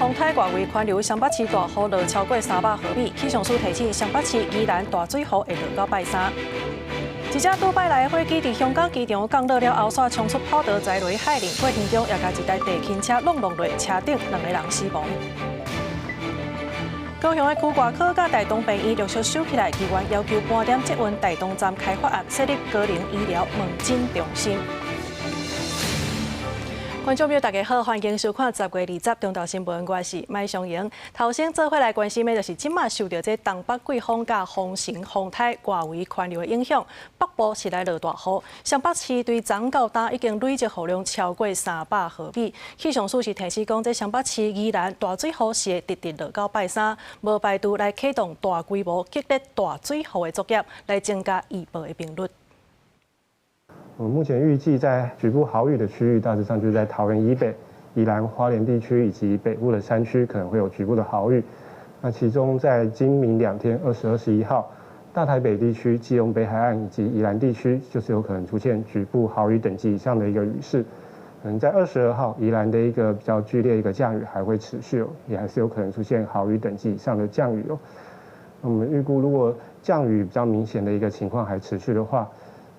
風颱外圍環流雙北市大雨落超過300毫米，氣象署提醒雙北市宜蘭大水雨會落到拜三。一架杜拜來的貨機佇香港機場降落了後，煞衝出跑道栽落海裡，過程中也共一台地勤車挏挏落，車頂兩个人死亡。高雄的區外科佮大同病院陸續收起來，議員要求盤點捷運大同站開發案，設立高齡醫療門診中心。觀眾朋友，大家好，歡迎收看10月20中晝新聞，我是麥尚瑩。頭先做伙來關心的，就是這馬受著這東北季風佮風神風颱外圍環流的影響，北部是來落大雨，雙北市對昨到今已經累積雨量超過300毫米。氣象署是提醒講，這雙北市宜蘭大水雨是會直直落到拜三，無排除來啟動大規模激烈大水雨的作業，來增加預報的頻率。我們目前預計在局部豪雨的區域，大致上就是在桃園以北、宜蘭花蓮地區以及北部的山區可能會有局部的豪雨。那其中在今明兩天，20、21號，大台北地區、基隆北海岸以及宜蘭地區，就是有可能出現局部豪雨等級以上的一個雨勢。可能在22號，宜蘭的一個比較劇烈一個降雨還會持續哦，也還是有可能出現豪雨等級以上的降雨哦。那我們預估，如果降雨比較明顯的一個情況還持續的話，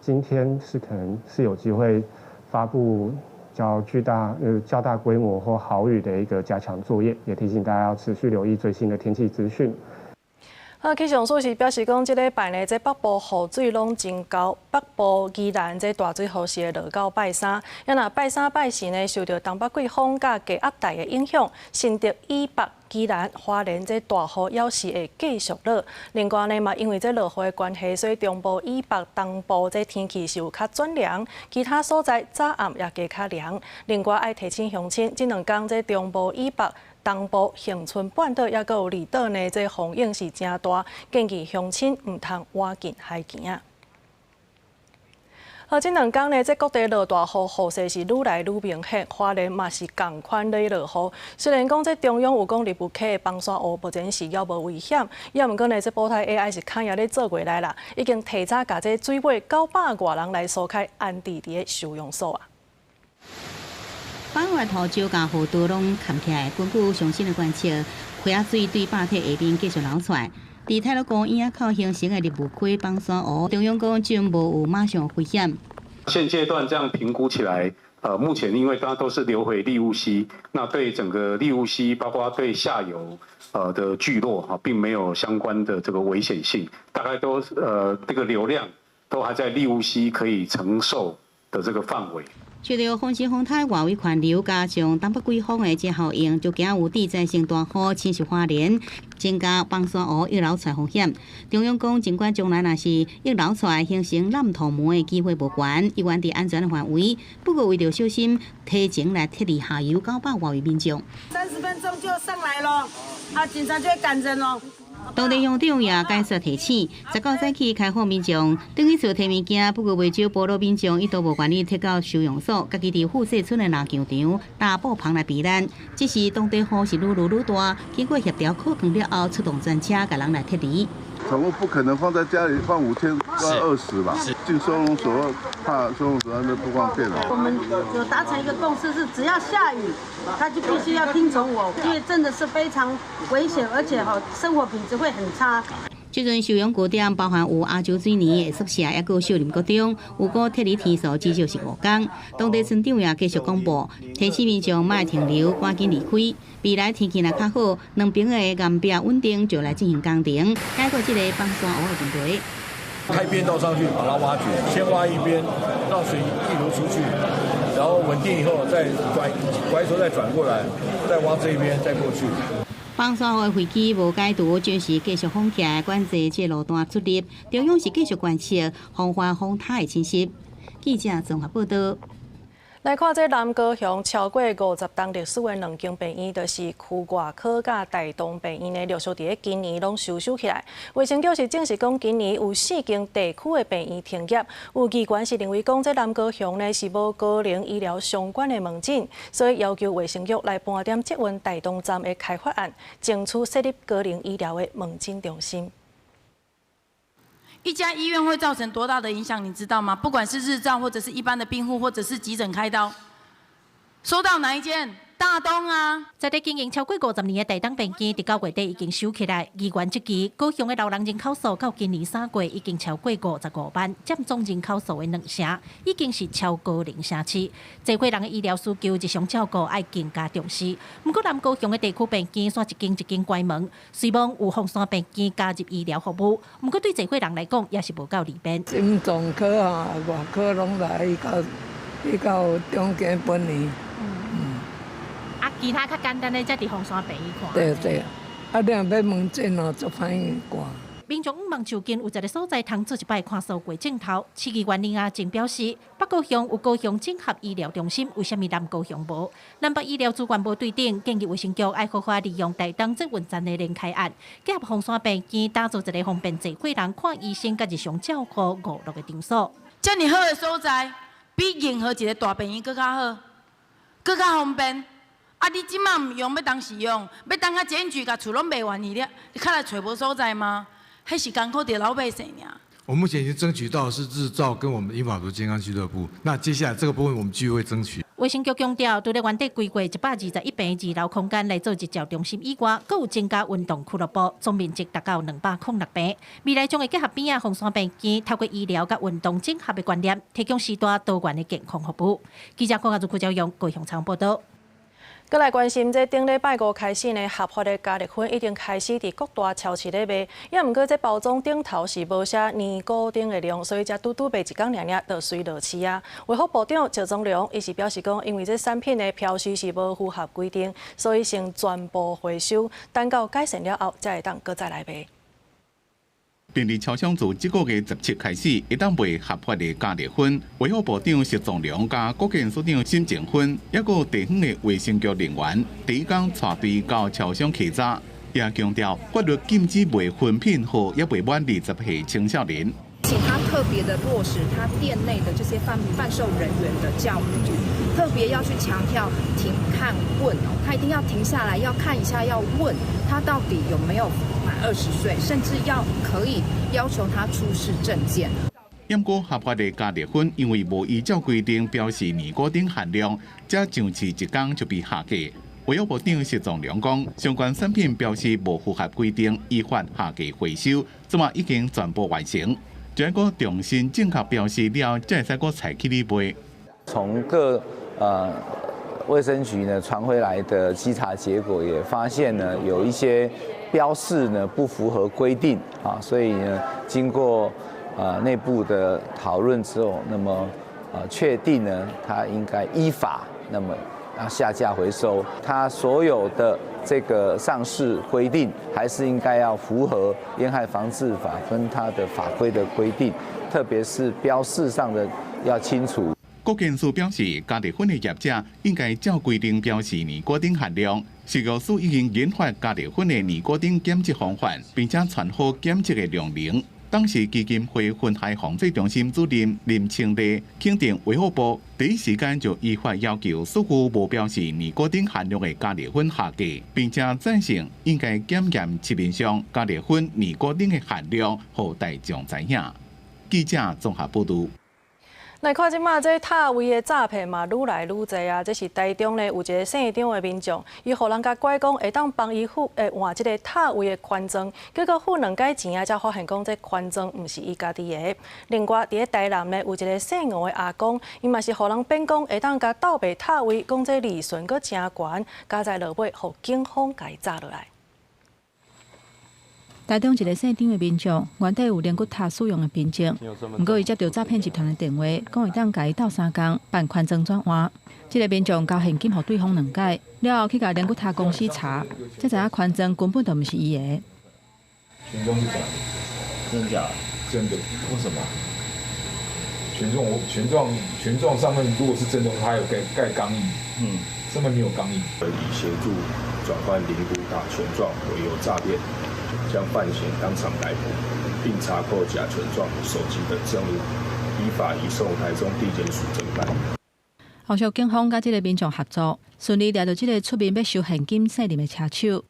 今天是可能是有機會發布較巨大較大規模或豪雨的一個加強作業，也提醒大家要持續留意最新的天氣資訊。啊，氣象署是表示講，這禮拜呢，這北部雨水攏真厚，北部宜蘭這大水雨是會落到拜三。啊，若拜三拜四呢，受著東北季風佮低壓帶的影響，新竹以北、宜蘭、花蓮這大雨猶是會繼續落。另外呢，嘛因為這落雨的關係，所以中部以北、東部這天氣是有較轉涼，其他所在早暗也加較涼。另外愛提醒鄉親，這兩工這中部以北、東部恆春半島抑閣有離島呢，這風湧是誠大，建議鄉親毋通倚近海墘仔。好，這兩工呢，這各地落大雨，雨勢是愈來愈明顯。花蓮嘛是仝款咧落雨。雖然講這中央有講立霧溪的崩山湖目前是猶無危險，猶毋過呢，這保泰 AI 是較掖咧做過來啦，已經提早共這水尾900外人來疏開安置佇咧收容所啊。板塊塗石佮河道攏崁起來，根據上新的觀測，溪仔水對壩體下面繼續流出來。佇太魯閣椅仔口形成的立霧溪崩山湖，中央講暫無有馬上危險。現階段這樣評估起來，目前因為它都是流回立霧溪，那對整個立霧溪，包括對下游的聚落哈，並沒有相關的這個危險性，大概都這個流量都還在立霧溪可以承受的這個範圍。受到風神風颱外圍環流加上東北季風的這效應，就驚有地災性大雨侵襲花蓮，增加崩山湖溢流出來風險。中央講，儘管將來若是溢流出來形成濫土門的機會無懸，依然佇安全的範圍。不過為著小心，提前來撤離下游900外位民眾。 30分鐘就上來咯，啊，警察就會趕人咯。當地鄉長也解說提醒，19早起開放民眾轉去厝提物件，不過袂少部落民眾伊都無願意撤到收容所，家己佇富勢村的籃球場搭布棚來避難。只是當地雨是愈落愈大，經過協調可行了後，出動專車共人來撤離。寵物不可能放在家裡放5天都要餓死吧？進收容所怕收容所那邊不方便了。我們有達成一個共識，是只要下雨，他就必須要聽從我，因為真的是非常危險，而且哈生活品質會很差。這陣收容據點包含有亞洲水泥的宿舍，抑閣秀林國中，預估撤離天數至少是5工。當地村長也繼續廣播，提醒民眾莫停留，趕緊離開。未來天氣若較好，兩邊的岩壁穩定，就來進行工程，解決這个崩山湖的問題。開便道上去，把它挖掘，先挖一邊，讓水溢流出去，然後穩定以後再轉，拐頭再轉過來，再挖這一邊，再過去。崩山湖的危機無解除，軍事繼續封起來，管制這路段出入。中央是繼續觀測防範風颱的侵襲。記者綜合報道。來看這南高雄超過50冬歷史的兩間病院，就是區外科佮大同病院呢，陸續佇咧今年攏收收起來。衛生局是證實講，今年有四間地區的病院停業。有議員是認為講，這南高雄呢是無高齡醫療相關的門診，所以要求衛生局來盤點捷運大同站的開發案，爭取設立高齡醫療的門診中心。一家醫院會造成多大的影響，你知道嗎？不管是日照，或者是一般的病護，或者是急診開刀，收到哪一間？大東啊！在咧經營超過50年的台東病院，佇9月底已經收起來。議員質疑高雄的老人人口數到今年3月已經超過55萬，佔總人口數的2成，已經是超高齡城市。濟歲人的醫療需求日常照顧愛更加重視。毋過南高雄的地區病院煞一間一間關門，雖罔有鳳山病院加入醫療服務，毋過對濟歲人來講也是無夠利便。心臟科啊，外科攏來去到中間分院。啊，其他較簡單的，才佇鳳山病院看。對對，啊，你若欲門診哦，足歹掛。民眾向望就近有一个所在通做一擺看數據鏡頭。市議員林阿靜表示，北高雄有高雄整合醫療中心，為啥物南高雄無？南北醫療資源無對等，建議衛生局愛好好利用台東捷運站的連開案，結合鳳山病院打造一个方便濟歲人看醫生佮日常照顧娛樂的場所。遮爾好的所在，比任何一个大病院閣較好，閣較方便。啊！你這馬毋用，欲當時用？欲等甲檢舉，共厝攏賣完去了，你較來揣無所在嗎？彼是艱苦佇老百姓爾。我目前已經爭取到是日照跟我們銀髮族健康俱樂部，那接下來這個部分我們繼續會爭取。衛生局強調，除了原底規劃121坪二樓空間來做日照中心以外，閣有增加運動俱樂部，總面積達到206坪。未來將會結合邊仔鳳山病院，透過醫療佮運動整合的觀念，提供時代多元的健康服務。記者郭家祖、郭朝陽高雄採訪報導。閣來關心，這頂禮拜五開始呢，合法的加熱粉已經開始佇各大超市咧賣。也毋過這包裝頂頭是無寫尼古丁的量，所以才拄拄賣一工爾爾就隨落市啊。衛福部長石宗良伊是表示講，因為這產品的標示是無符合規定，所以先全部回收，等到改善了後，才會當閣再來賣。便利超商自這個月17開始，會當賣合法的加熱粉。衛福部長石宗良佮國健署長沈靜芬，抑閣地方的衛生局人員，第一工帶隊到超商稽查，也強調法律禁止賣粉品予猶未滿20歲青少年。請他特別的落實他店內的這些販售人員的教育，特別要去強調停看問哦，他一定要停下來，要看一下，要問他到底有沒有滿20歲，甚至要可以要求他出示證件。毋過合法的加熱粉，因為無依照規定標示尼古丁含量，才上市一工就被下架。衛福部長石宗良講，相關產品標示無符合規定，依法下架回收，這馬已經全部完成。這個重新正確標示了，才會使閣採去咧賣。從各衛生局呢傳回來的稽查結果，也發現呢有一些標示呢不符合規定啊，所以呢經過內部的討論之後，那麼確定呢它應該依法那麼要下架回收，它所有的這個上市規定還是應該要符合菸害防治法跟它的法規的規定，特別是標示上的要清楚。國健署表示，加熱粉的業者應該照規定標示尼古丁含量。食藥署已經研發加熱粉的尼古丁檢測方法，並且傳好檢測的量能。當時基金會危害防制中心主任林清麗肯定衛福部第一時間就依法要求所有無標示尼古丁含量的加熱粉下架，並且贊成應該檢驗市面上加熱粉尼古丁的含量，予大眾知影。記者綜合報導。來看這馬這塔位的詐騙嘛，愈來愈濟啊！這是台中呢有一个姓張的民眾，伊予人共拐講會當幫伊付換這个塔位的權狀，結果付兩擺錢啊，才發現講這權狀毋是伊家己的。另外，佇咧台南呢有一个姓吳的阿公，伊嘛是予人騙講會當共鬥賣塔位，講這利潤閣誠懸，佳哉落尾，予警方共伊紮落來。台中一个姓張的民眾，原底有靈骨塔使用的憑證，毋過伊接著詐騙集團的電話，講會當共伊鬥相共辦權狀轉換。這个民眾交現金予對方兩擺，了後去共靈骨塔公司查，才知影權狀根本就毋是伊的。權狀是假的，真的假的？真的。為什麼？權狀上面如果是真的，它有蓋鋼印，上面沒有鋼印。以協助轉換靈骨塔權狀為由詐騙。將犯嫌當場逮捕，並查扣假權狀、手機等證物，依法移送台中地檢署偵辦。後續警方佮這个民眾合作，順利掠著這个出面欲收現金姓林的車手。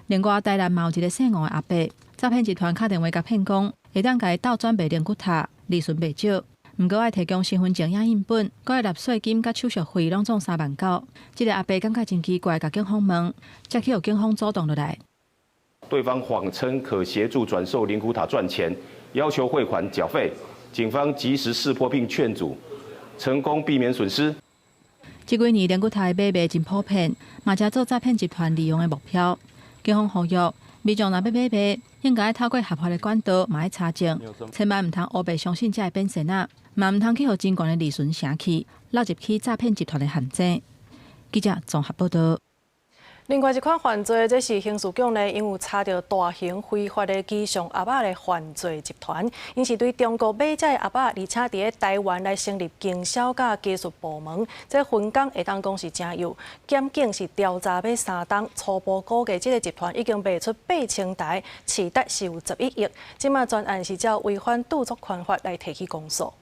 另外，台南嘛有一个姓吳的阿伯，詐騙集團敲電話共騙講，會當共伊鬥轉賣靈骨塔，利潤袂少。毋過愛提供身份證影印本，閣愛納稅金佮手續費，攏總3萬9。這个阿伯感覺真奇怪，共警方問，才去予警方主動落來。對方謊稱可協助轉售靈骨塔賺錢，要求匯款繳費。警方及時識破並勸阻，成功避免損失。這幾年靈骨塔的買賣真普遍，嘛成做詐騙集團利用的目標。警方呼籲民眾若欲買賣，應該透過合法的管道，嘛愛查證，千萬毋通烏白相信這个騙線仔，嘛毋通去予真懸的利潤晟去，落入去詐騙集團的陷阱。記者綜合報道。另外一款犯罪，這是刑事局呢，𪜶有查著大型非法的機上盒仔的犯罪集團，𪜶是對中國買這个盒仔，而且佇咧台灣來成立經銷佮技術部門，這分工會當講是誠幼。檢警是調查欲3冬，初步估計這个集團已經賣出8000台，市值是有11億。這馬專案是照違反著作權法來提起公訴。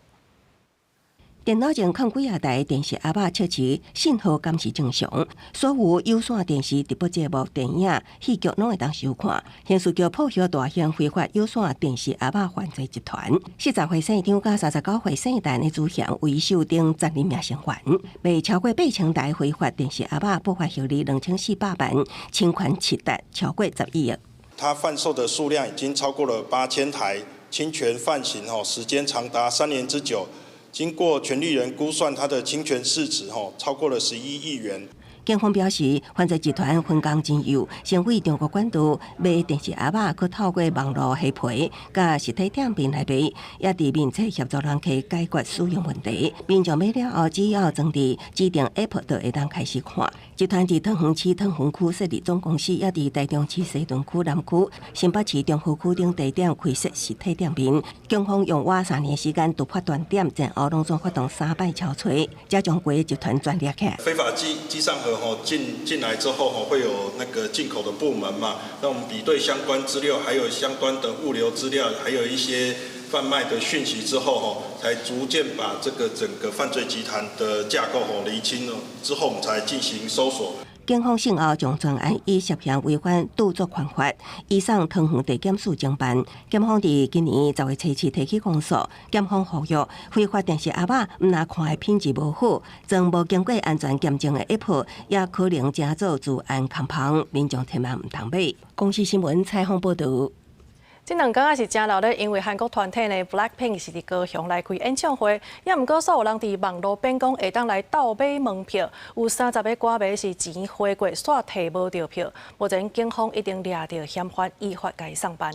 電腦前囥幾仔台電視盒仔測試信號敢是正常，所有有線電視直播節目、電影、戲劇攏會當收看。刑事局破獲大型非法有線電視盒仔犯罪集團，40歲姓張佮39歲姓陳的主嫌為首等12名成員，賣超過8000台非法電視盒仔，不法獲利2400萬，侵權市值超過11億。他販售的數量已經超過了8000台，侵權犯行吼時間長達3年之久。經過權利人估算，他的侵權市值吼超過了11億元。警方表示，犯罪集團分工真幼，先對中國管道買電視盒仔，閣透過網路下批，佮實體店面來賣，也佇面冊協助人客解決使用問題。民眾買了後，只要裝佇指定 App 就會當開始看。集團佇桃園市桃園區設立總公司，也佇台中市西屯區南區、新北市中和區等地點開設實體店面。警方用倚3年時間突破斷點，前後攏總發動三擺抄揣，才將規个集團全抓起來。非法機上盒吼進來之後吼會有那個進口的部門嘛，那我們比對相關資料，還有相關的物流資料，還有一些販賣的訊息之後吼，才逐漸把這個整個犯罪集團的架構吼釐清了之後，我們才進行搜索。警方訊後將全案以涉嫌違反著作權法，移送桃園地檢署偵辦。檢方佇今年10月初七提起公訴。檢方呼籲非法電視盒仔，毋但看的品質無好，裝無經過安全驗證的 App，也可能成做資安空縫，民眾千萬毋通買。公視新聞採訪報導。這兩工仔是誠鬧熱，因為韓國團體呢 Blackpink 是佇高雄來開演唱會，也毋過煞有人佇網路變講會當來鬥買門票，有30個歌迷是錢花過，煞提無著票。目前警方已經掠著嫌犯，依法共伊送辦。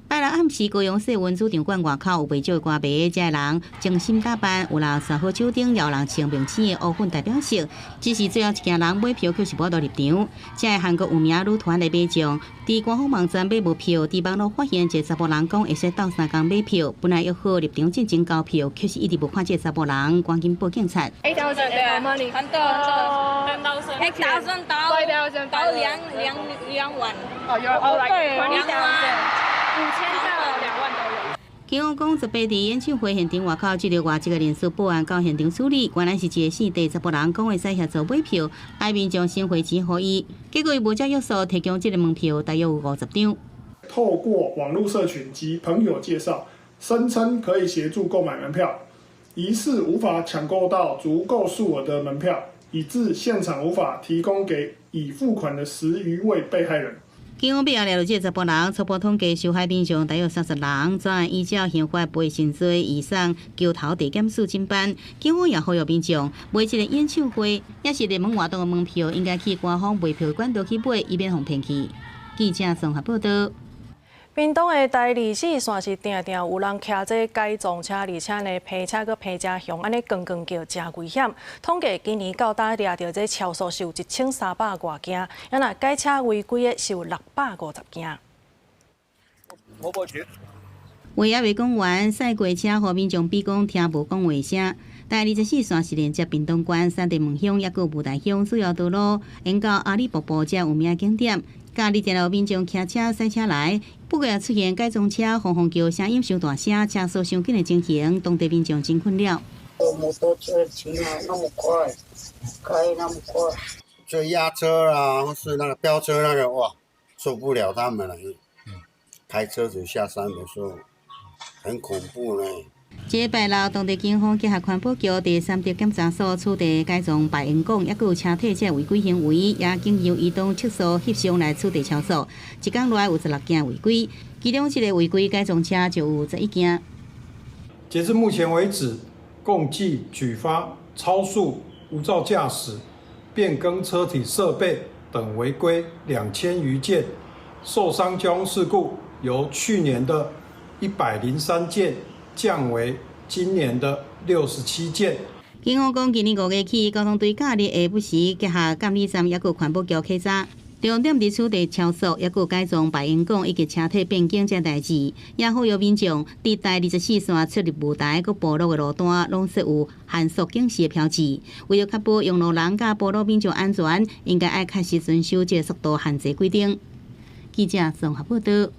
拜六暗時，高雄世運主場館外口有袂少的歌迷，這个人精心打扮，有人耍好手燈，也有人穿明星的烏粉代表色。只是最後一行人買票，卻是無法度入場。這个韓國有名女團的迷眾，佇官方網站買無票，佇網路發現一个查埔人講會使鬥相共買票，本來約好入場進前交票，卻是一直無看這个查埔人，趕緊報警察。 8,000 對啊，很多 8,000 到2萬。哦，有哦，對，2萬，5000到2萬都有。警方講，18佇演唱會現場外口，這個外籍的人士報案到現場處理，原來是一个姓鄭查埔人講會使協助買票，愛民眾先匯錢予伊，結果伊無照約數提供這个門票，大約有50張。透過網路社群及朋友介紹，聲稱可以協助購買門票，疑似無法搶購到足夠數額的門票，以致現場無法提供給已付款的10餘位被害人。警方表掠著這个查埔人，初步統計受害民眾大約30人，專案依照刑法賠償罪移送橋頭地檢署偵辦。警方也呼籲民眾買這个演唱會，抑是熱門活動的門票，應該去官方賣票管道去買，以免予騙去。記者綜合報道。屏東的台二四線是定定有人騎這改裝車，而且呢，拼車閣拼誠兇，按呢咣咣叫，誠危險。統計今年到今掠著這超速是有1300外件，啊若改車違規的是有650件。話猶未講完，賽過車予民眾比講聽無講話聲。台24線是連接屏東縣三地門鄉，抑閣霧台鄉主要道路，沿到阿里瀑布這有名景點。假日定有民眾騎車、賽車來，不過也出現改裝車轟轟叫，聲音傷大聲，車速傷緊的情形，當地民眾真困擾。摩托車騎那麼快，開那麼快，就壓車啊，或是那個飆車那個，哇，受不了他們了。開車子下山的時候，很恐怖呢。這禮拜六，當地警方結合環保局佇三德檢查所取締改裝排煙管，抑閣有車體這違規行為，也經由移動測速翕相來取締超速。一工內有16件違規，其中一个違規改裝車就有11件。截至目前為止，共計舉發超速、無照駕駛、變更車體設備等違規2000餘件，受傷交通事故由去年的103件降為今年的67件。警方講，今年5月起，交通隊假日會不時結合監理站，抑閣環保局稽查，重點佇取締超速，抑閣改裝排煙管以及車體變更這代誌，也呼籲民眾佇台24線出入霧台閣部落的路段，攏設有限速警示的標誌。為著確保用路人佮部落民眾安全，應該愛確實遵守這个速度限制規定。記者綜合報導。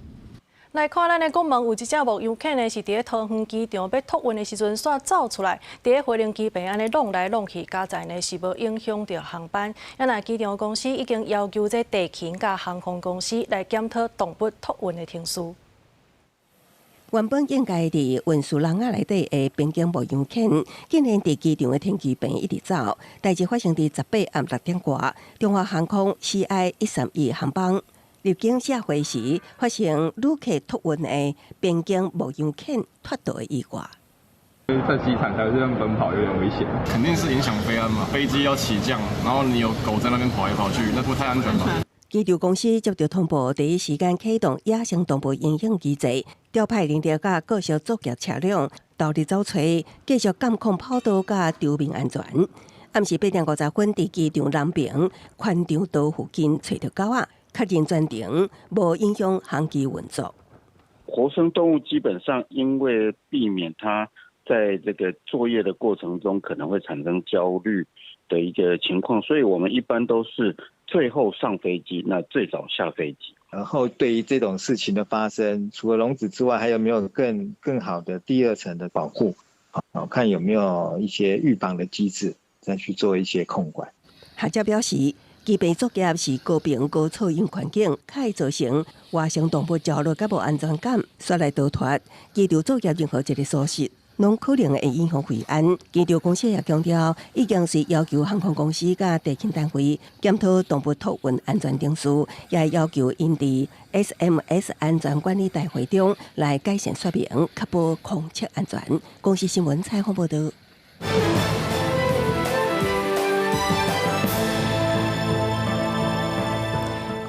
來看咱的國門有一隻牧羊犬呢，是佇咧桃園機場欲托運的時陣，煞走出來，佇咧飛行機坪按呢挵來挵去，佳哉呢是無影響著航班。啊若機場公司已經要求這地勤佮航空公司來檢討動物托運的程序。原本應該佇運輸籠仔內底的邊境牧羊犬，竟然佇機場的停機坪一直走。代誌發生佇18暗6點外，中華航空 CI 131航班入境卸貨時，發生旅客托運的邊境牧羊犬脫逃的意外。在機場還是這樣奔跑，有點危險。肯定是影響飛安嘛，飛機要起降，然後你有狗在那邊跑來跑去，那不太安全吧？機場公司接到通報，第一時間啟動野生動物應應機制，調派人力佮各式作業車輛投入搜查，繼續監控跑道佮場面安全。暗時8點50分，佇機場南爿寬敞道附近揣著狗仔，確認全程無影響航機運作。活生動物基本上因為避免它在這個作業的過程中可能會產生焦慮的一個情況，所以我們一般都是最後上飛機，那最早下飛機。然後對於這種事情的發生，除了籠子之外，還有沒有更好的第二層的保護？好，看有沒有一些預防的機制，再去做一些控管。學者表示，機坪作業是高頻高噪音環境，較會造成野生動物焦慮佮無安全感，煞來逃脫。機場作業任何一个疏失，攏可能會影響飛安。機場公司也強調，已經是要求航空公司佮地勤單位檢討動物托運安全程序，也要求𪜶佇 SMS 安全管理大會中來改善說明，確保空測安全。公視新聞採訪報導。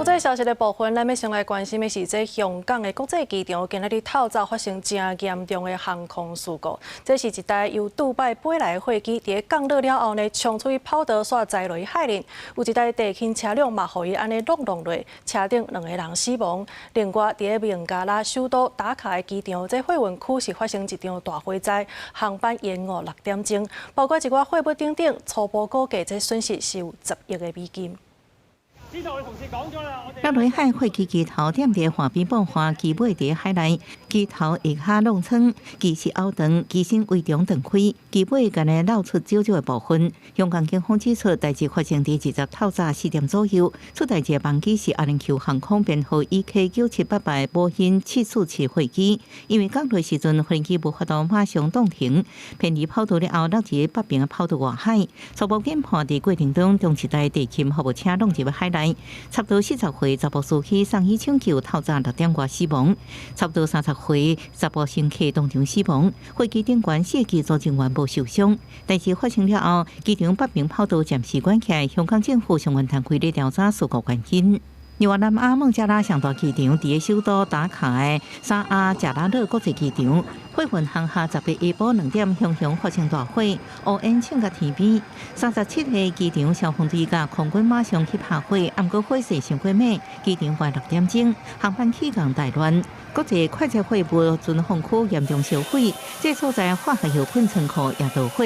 國際消息的部分，咱欲先來關心的是，這香港的國際機場今仔日透早發生誠嚴重的航空事故。這是一台由杜拜飛來的貨機，佇咧降落了後呢，衝出去跑道，煞栽落去海裡。有一台地勤車輛嘛，予伊按呢挵挵落，車頂兩個人死亡。另外，佇咧孟加拉首都達卡的機場，這貨運區是發生一場大火災，航班延誤6點鐘，包括一寡貨物等等，初步估計這損失是有10億的美金。落落海貨機機頭踮佇岸邊爆破，機尾佇海內，機頭下跤弄穿，機翅拗斷，機身圍牆斷開，機尾干焦露出少少的部分。香港警方指出，代誌發生佇20透早4點左右，出代誌的班機是阿聯酋航空編號 EK 9788的波音747貨機，因為降落時陣飛機無法度馬上擋停，偏離跑道了後，落佇北邊的跑道外海。初步研判佇過程中，將一台地勤服務車挵入海內。差不多40歲查埔司機送醫搶救，透早6點外死亡。差不多30歲查埔乘客當場死亡。飛機頂懸四機組人員無受傷。代誌發生了後，機場北邊跑道暫時關起來，香港政府相關單位咧調查事故原因。另外，南亞孟加拉上大機場，佇咧首都達卡的沙阿賈拉勒國際機場，貨運航廈18下晡2點，雄雄發生大火，烏煙衝到天邊。37個機場消防隊佮空軍馬上去拍火，毋過火勢傷過猛，機場外6點鐘航班起降大亂，國際快捷貨物存放區嚴重燒毀，這所在化學藥品倉庫也著火。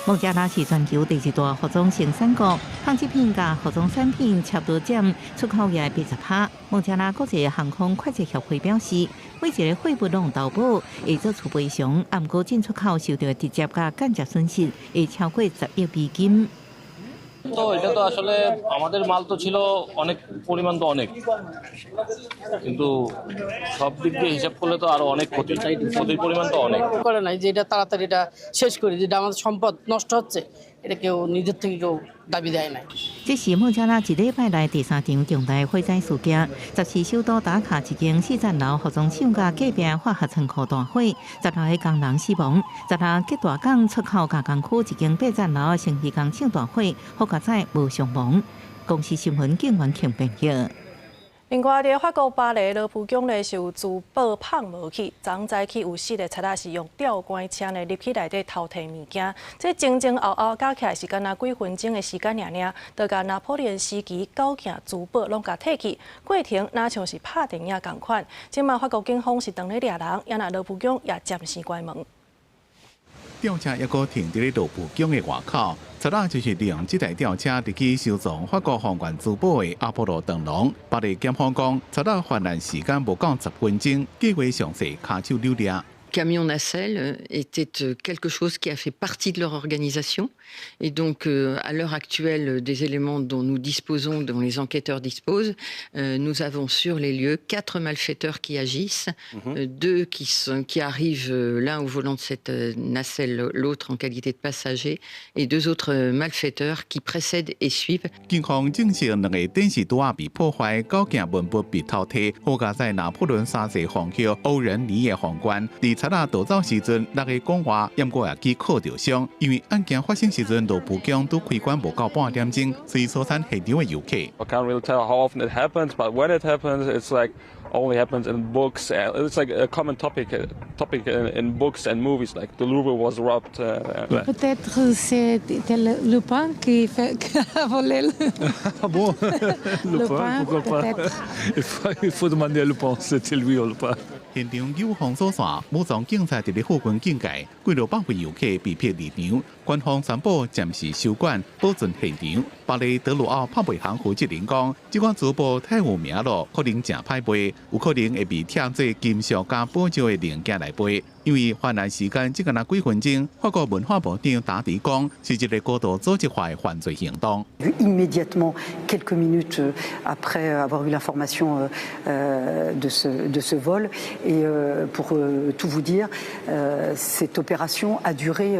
孟加拉是全球第二大服裝生產國，紡織品佮服裝產品差不多佔出口額80%。孟加拉國際航空快捷協會表示，每一个貨物攏投保會做出賠償，毋過進出口受著直接佮間接損失會超過10億美金。তো এটা তো আসলে আমাদের মাল তো ছিল অনেক, পরিমাণ তো অনেক, কিন্তু সব দিক দিয়ে হিসাব করলে তো আরো অনেক ক্ষতি, ক্ষতির পরিমাণ তো অনেক। করে নাই যে এটা তাড়াতাড়ি এটা শেষ করি, যেটা আমাদের সম্পদ নষ্ট হচ্ছে, এটা কেউ নিজের থেকে কেউ দাবি দেয় নাই。這是孟加拉一禮拜內第三場重大火災事件。十四首都達卡一間四層樓服裝廠佮隔壁化學倉庫大火，16個工人死亡。16吉大港出口加工區一間八層樓成衣工廠大火，好佳哉無傷亡。公視新聞警員慶編譯。另外，佇法國巴黎羅浮宮呢，是有珠寶麭無去，昨早起有四个賊仔是用吊杆車呢入去內底偷提物件，這前前後後加起來是干焦幾分鐘的時間爾爾，就共拿破崙時期九件珠寶攏共提去，過程若像是拍電影仝款。這馬法國警方是當咧掠人，也若羅浮宮也暫時關門。吊車猶閣停佇咧羅浮宮的外口，賊仔就是利用這台吊車入去收藏法國皇冠珠寶的阿波羅燈籠。巴黎檢方講，賊仔犯案時間無夠10分鐘，計劃詳細跤手扭掠。 Camion nacelle était quelque chose qui a fait partie de leur organisation. Et donc, à l'heure actuelle, des éléments dont nous disposons, dont les enquêteurs disposent, nous avons sur les lieux quatre malfaiteurs qui agissent, deux qui arrivent, l'un au volant de cette nacelle, l'autre en qualité de passager, et deux autres malfaiteurs qui précèdent et suivent. 警方證實兩个電視櫃仔被破壞，九件文物被偷提，好佳哉拿破崙三世皇后歐仁妮的皇冠，佇賊仔逃走時陣，六个講話，毋過也去扣著傷。因為案件發生時陣，羅浮宮拄開館無夠半點鐘，所以疏散現場的遊客。 I can't really tell how often it happens, but when it happens, it's like only happens in books. It's like a common topic in books and movies, like the Louvre was robbed. Peut-être c'était Lupin qui a volé le Ah bon? Lupin, Lupin, pourquoi pas? Peut-être. Il faut demander à Lupin, c'était lui ou pas. 現場有封鎖線，武裝警察佇咧附近警戒，幾落百位遊客被迫離場。官方宣布暫時收館，保存現場。巴黎德魯奧拍賣行負責人講，這款珠寶太有名咯，可能誠歹賣，有可能會被拆做金屬佮寶石的零件來賣。因為犯案時間只干焦幾分鐘，法國文化部長達迪講，是一個高度組織化的犯罪行動。 Immédiatement, quelques minutes après avoir eu l'information de ce vol, et pour tout vous dire, cette opération a duré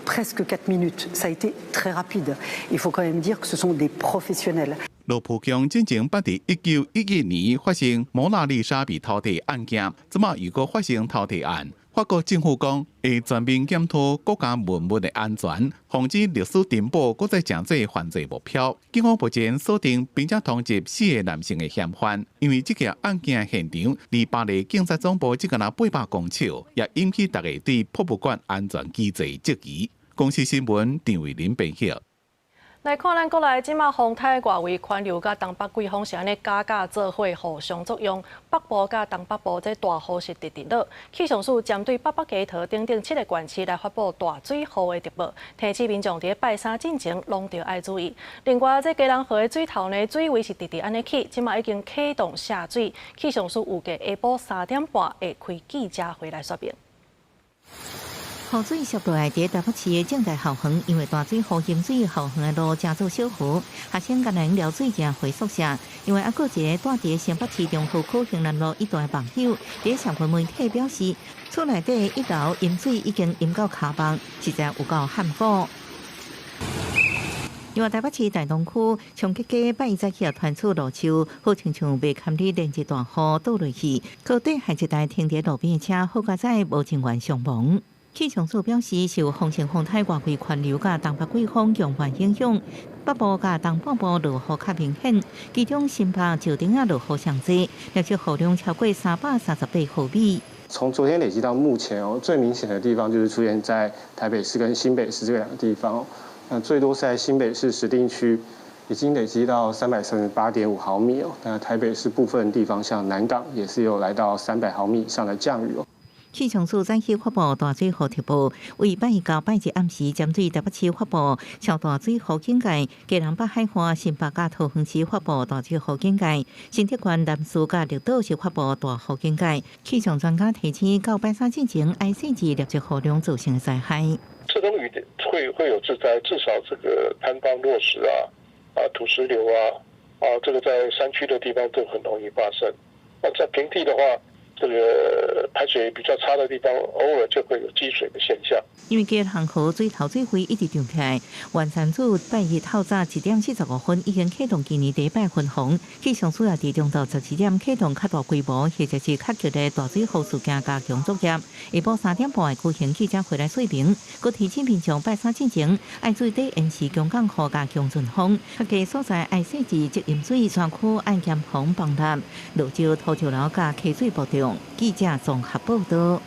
presque 4 minutes. Ça a été très rapide. Il faut quand même dire que ce sont des professionnels. 羅浮宮進前捌佇1911年發生蒙娜麗莎被偷提案件，這馬又閣發生偷提案。法國政府講會全面檢討國家文物的安全，防止歷史珍寶閣再成做犯罪目標。警方目前鎖定並且通緝四个男性的嫌犯，因為這件案件現場離巴黎警察總部只干焦800公尺，也引起大家對博物館安全機制質疑。公視新聞張慧琳編譯。來看咱國內這馬風颱外圍環流佮東北季風是按呢加加做伙互相作用，北部佮東北部這大雨是直直落。氣象署針對北北基桃等等七个縣市來發布大水雨的特報，提醒民眾佇拜三進前攏著愛注意。另外，這基隆河的水頭呢，水位是直直按呢起，這馬已經啟動下水。氣象署預計下晡3點半會開記者會來說明。雨水瀉落來，佇台北市的政大校園，因為大水雨淹水，校園的路成做小河。學生干焦會撩水行回宿舍，因為猶閣一个蹛佇新北市中和區興南路一段的網友，佇社群媒體表示，厝內底一樓淹水已經淹到跤目，實在有夠罕苦。另外，台北市大東區長吉街拜一早起傳出路樹，好親像袂堪得連日大雨倒落去，閣綴害一台停佇路邊的車，好佳哉無人員傷亡。氣象署表示，受風成風颱外圍環流佮東北季風強橫影響，北部佮東半部落雨較明顯，其中新北石碇仔落雨上濟，累積雨量超過338毫米。從昨天累積到目前哦，最明顯的地方就是出現在台北市跟新北市這兩個地方。那最多是在新北市石碇區，已經累積到338.5毫米哦。那台北市部分地方像南港也是有來到300毫米以上的降雨哦。氣象署早起發布大水雨特報，為拜一到拜日暗時針對台北市發布超大水雨警戒，基隆北海岸、新北佮桃園市發布大水雨警戒，新竹縣南勢佮綠島是發布大雨警戒。氣象專家提醒，到拜三進前，愛細緻掠積雨量造成的災害。這種雨從會有致災，至少這個坍方落石啊、土石流啊，這個在山區的地方都很容易發生。那在平地的話，這個排水比較差的地方，偶爾就會有積水的現象。因為吉行河水頭水費一直漲起來，員山組拜一透早1點45分已經啟動今年第一擺分洪，氣象署也佇中晝12點啟動較大規模或者是較急的大水雨事件加強作業。下晡3點半會舉行記者會來說明，閣提醒民眾拜三進前愛注意延遲強降雨加強陣風，較低所在愛設置積飲水，山區愛嚴防崩塌、落石、土石流佮溪水暴漲。記者綜合報導。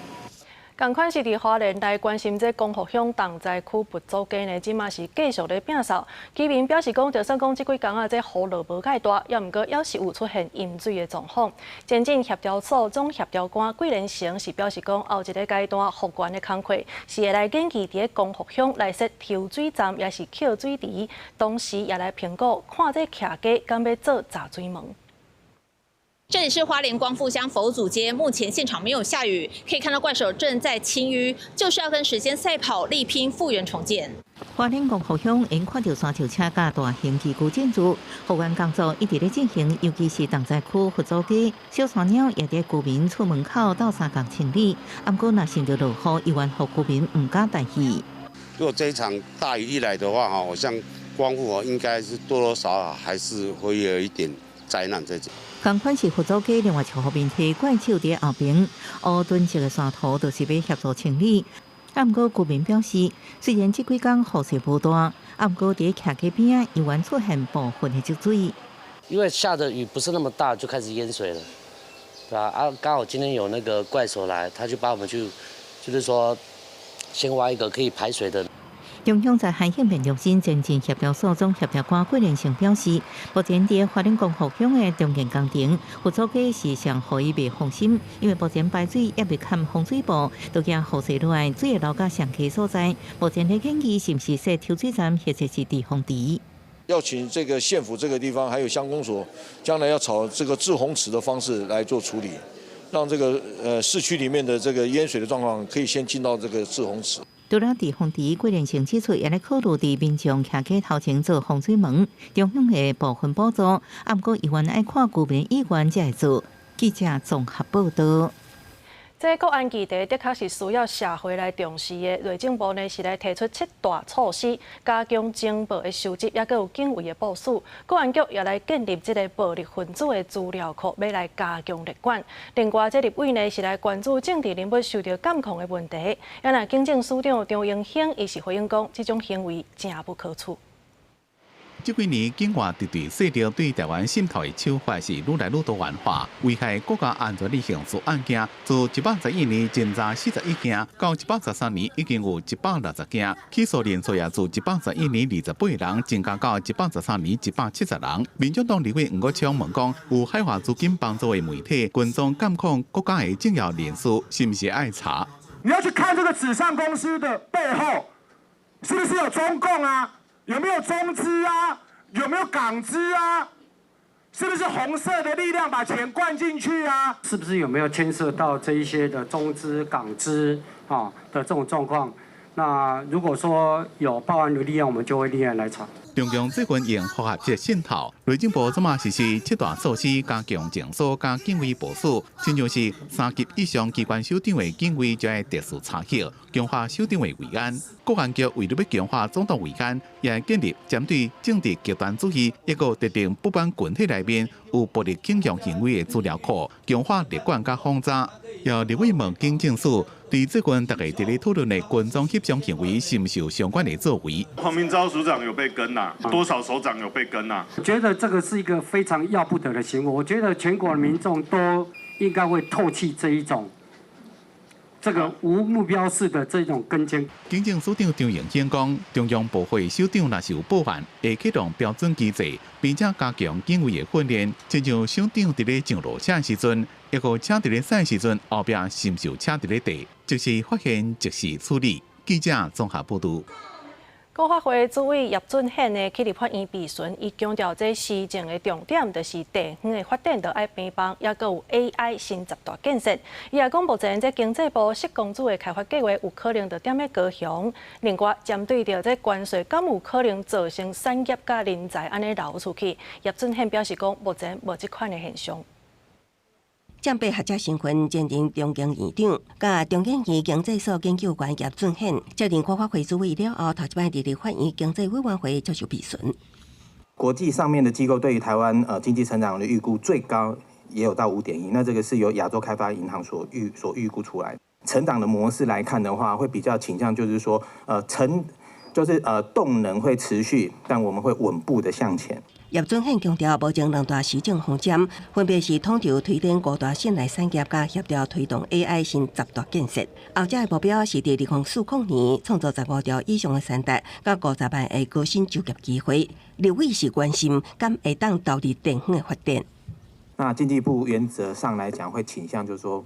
仝款是佇花蓮來關心這光復鄉重災區佛祖街呢，這馬是繼續咧摒掃。居民表示講，就算講這幾工啊，這雨落無蓋大，猶毋過猶是有出現淹水的狀況。前進協調所總協調官桂連成是表示講，後一个階段復原的工課是會來研議佇咧光復鄉來設抽水站，抑是抾水池，同時也來評估看這徛家敢欲做閘水門。這裡是花蓮光復鄉佛祖街，目前現場沒有下雨，可以看到怪手正在清淤，就是要跟時間賽跑，力拼復原重建。花蓮光復鄉𪜶看著山石車佮大型機具進駐，復原工作一直咧進行，尤其是重災區佛祖街，小山鳥也佇居民厝門口鬥相共清理。毋過若想著落雨，猶原予居民毋敢大意。如果這一場大雨一來的話，哈，我想光復哦，應該是多多少少還是會有一點災難在這。仝款是佛祖街另外一號面體怪手佇後爿，烏墩色的山塗就是欲協助清理。啊，毋過居民表示，雖然這幾工雨勢無大，啊，毋過佇徛街邊猶原出現部分的積水。因為下的雨不是那麼大，就開始淹水了，對吧？啊，剛好今天有那個怪手來，他就幫我們去，就是說先挖一個可以排水的。中央災害應變中心前進協調所總協調官桂連成表示，目前佇花蓮光復鄉的重建工程，佛祖街是上予伊袂放心，因為目前排水猶未崁防水布，都驚雨勢落來，水會流到上低所在。目前咧建議是毋是設抽水站，或者是滯洪池？要請這個縣府這個地方，還有鄉公所，將來要朝這個滯洪池的方式來做處理，讓這個市區裡面的這個淹水的狀況可以先進到這個滯洪池。除了滯洪池，桂連成指出，也咧考慮佇民眾徛街頭前做防水門，中央會部分補助，啊，毋過猶原愛看居民意願才會做。記者綜合報導。這國安議題的確是需要社會來重視的。內政部呢是來提出七大措施，加強情報的收集，抑閣有警衛的部署。國安局也來建立這个暴力分子的資料庫，欲來加強列管。另外，這立委呢是來關注政治人物受著監控的問題。啊若警政署長張榮興伊是回應講，這種行為誠不可取。這幾年，境外敵對勢力對台灣滲透的手法是愈來愈多元化，危害國家安全的刑事案件，自111年偵查41件，到113年已經有160件，起訴人數也自111年28人增加到113年170人。民眾黨立委黃國昌問講，有海外資金幫助的媒體跟蹤監控國家的重要人士，是毋是愛查？你要去看這個紙上公司的背後，是不是有中共啊？有沒有中資啊？有沒有港資啊？是不是紅色的力量把錢灌進去啊？是不是有沒有牽涉到這一些的中資、港資啊的這種狀況？那如果說有報案的立案，我們就會立案來查。中共最近用複合式滲透，內政部這馬實施七大措施，加強情搜佮警衛部署，親像是三級以上機關首長的警衛就愛特殊查核，強化首長的維安。國安局為了欲強化總統維安，也建立針對政治極端主義一個特定不滿群體內面有暴力傾向行為的資料庫，強化列管佮訪查。有立委問警政署，對最近大家佇咧討論的跟蹤翕相行為，是毋是有相關的作為？黃明昭署長有被跟啊？多少首長有被跟啊？我覺得這個是一個非常要不得的行為。我覺得全國民眾都應該會唾棄這一種這個無目標式的這種跟監。警政署長張榮興講，中央部會首長若是有報案，會啟動標準機制，並且加強警衛的訓練。親像首長佇咧上路車的時陣，一個車佇咧駛的時陣，後壁是毋是有車佇咧綴，即時發現，即時處理。記者綜合報導。國發會主委葉俊憲呢去立法院備詢，伊強調這施政的重點就是地方的發展，著愛平幫，抑閣有 AI 新十大建設。伊也講，目前這經濟部矽光子的開發計劃有可能就踮咧高雄。另外，針對著這關稅，敢有可能造成產業佮人才按呢流出去？葉俊憲表示講，目前無這款的現象。暫別學者身份前任中研院長，佮中研院經濟所研究員葉俊憲接任國發會主委了後，頭一擺佇立法院經濟委員會接受備詢。國際上面的機構對於台灣經濟成長的預估最高也有到5.1，那這個是由亞洲開發銀行所預估出來。成長的模式來看的話，會比較傾向就是說，就是動能會持續，但我們會穩步的向前。葉俊憲強調，目前兩大施政方針，分別是統籌推展五大新來產業，佮協調推動 AI 新十大建設。後者的目標是佇2040年創造15兆以上的產值，佮50萬个高薪就業機會。立委是關心，敢會當投入地方的發展。那經濟部原則上來講，會傾向就是說，